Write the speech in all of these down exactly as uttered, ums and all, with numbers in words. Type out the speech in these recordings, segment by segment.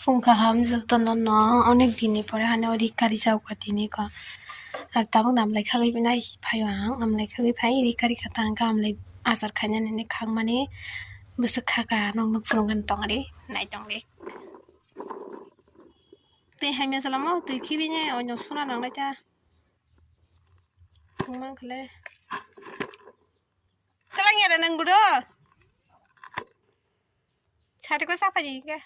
Phung kaham jotono no, onek din ni pore hani o rika rijak kha tini kho. Ar tabuk namlai khagwi nai phaio ang, namlai khagwi phai rika rika tang kha, amlai achar khainani khakmani bwswk kha kha, nwng nuk phunukgwi tong di, nai tong di. Twi hamya salamo, twi khibini oino suna nanglai cha. Phung mang khle. Kalang ya da nang gudo. Sari ko sapa ni ka?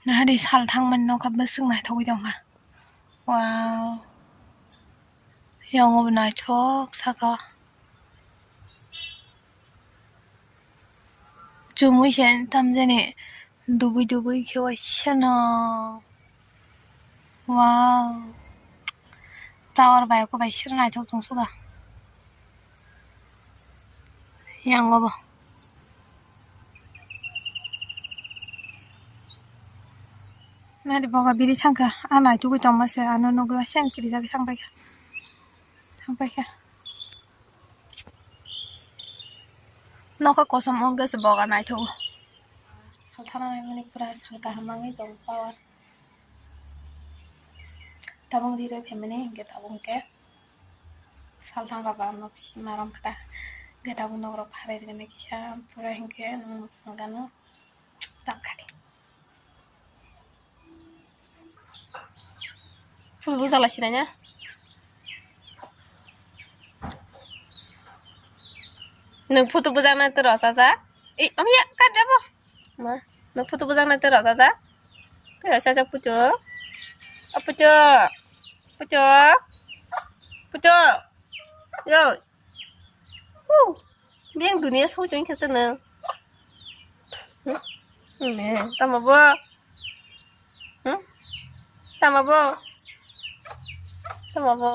Nahari sal thangmani nokha bwswk naithogwi tongkha. Wow. Yango bo naithok saka. Chumui se tamjani dubui dubui khe waisano. Wow. Tower bai khe bai sero naithok tongsuka. Yango bo. Nari boga biri thangkha, a naitugwi tongma se, ano nugwi waisa kirijagwi thangpaikha, thangpaikha. Nokha kosom wngkhe se boga naithugo. Salthana naimani pura sal kaham wngwi tongo power. Tabuk riroi phaimani hinkhe tabuk hinkhe salthang rok ang nok sima rom kha. Hinkhe tabuk nok rok pharai rwgani kisa pura hinkhe nwng nuk phunukgano tak khadi. Phul bujala sinanya. Nwng photo bujaknai tei rw chacha. Ei, omo ya, kat jabo. Ma, nwng photo bujaknai tei rw chacha. Tei rw chacha puto. O puto. Puto. Puto. Yo. Hu. Beng dunia song chong khe chwng. Hmm? Ne, tamo bo? Hmm? Tamo bo? Tamo bo?